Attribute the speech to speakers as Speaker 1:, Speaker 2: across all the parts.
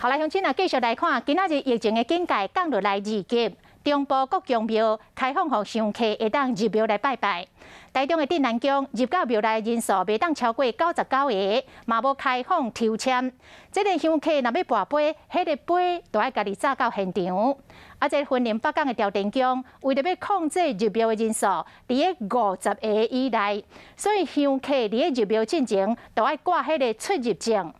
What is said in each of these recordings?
Speaker 1: 好來，鄉親啊，繼續來看，今仔日疫情的警戒降落來2級，中部各宮廟開放予香客會當入廟來拜拜。台中的鎮瀾宮入到廟內人數袂當超過99個，嘛無開放抽籤。這個香客若欲跋杯，彼個杯都愛家己紮到現場。啊，這個雲林北港的朝天宮，為著欲控制入廟的人數，佇咧50個以內，所以香客佇咧入廟進前都愛掛彼個出入證。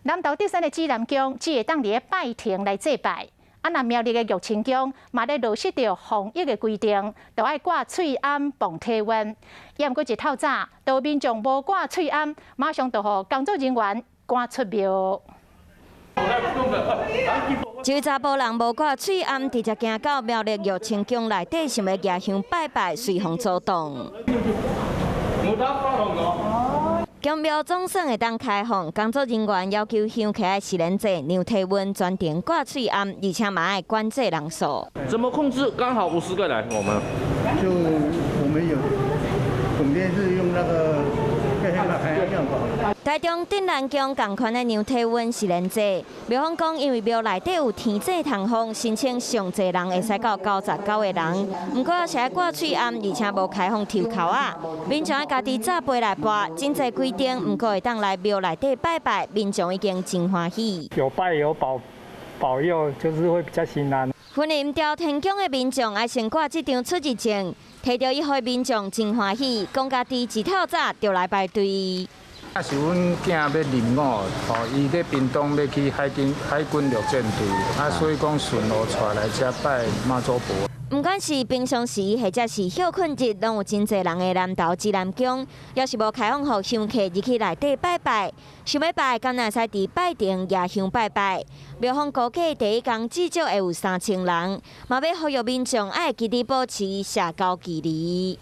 Speaker 1: 南投竹山的紫南宮只會當佇咧拜亭來祭拜，啊，若苗栗的玉清宮嘛咧落實著防疫的規定，都愛掛喙罨磅體溫。也毋過一透早，都民眾無掛喙罨，馬上就予工作人員趕出廟。
Speaker 2: 一查埔人無掛喙罨，直接行到苗栗玉清宮內底，想欲蜈香拜拜，隨予阻擋。宮廟總算會當開放，工作人員要求香客愛實聯制量體溫，全程掛喙罨，而且嘛愛管制人數。
Speaker 3: 怎麼控制？剛好50個人，我們
Speaker 4: 就我們有，總監是用那個。
Speaker 2: 台中鎮瀾宮仝款的量體溫實聯制，廟方講因為廟內底有天井通風，申請上濟人會使到99個人。毋過是愛掛喙罨，而且無開放抽籤仔，民眾愛家己紮杯來跋。真濟規定，毋過會當來廟內底拜拜，民眾已經真歡喜。
Speaker 5: 有拜有保保佑，就是會比較心安。
Speaker 2: 雲林朝天宮的民眾愛先掛這張出入證，提著伊予民眾真歡喜，講家己一透早就來排隊。
Speaker 6: 啊，是阮囝欲入伍，吼，伊咧屏東欲去海軍陸戰隊，啊，所以講順路帶來遮拜媽祖婆。
Speaker 2: 毋管是平常時或者是歇睏日，攏有真濟人會南投紫南宮，猶是無開放予香客入去內底拜拜。想欲拜，敢若會使佇拜亭蜈香拜拜。廟方估計第一工至少會有3000人，嘛欲呼籲民眾愛記得保持社交距離。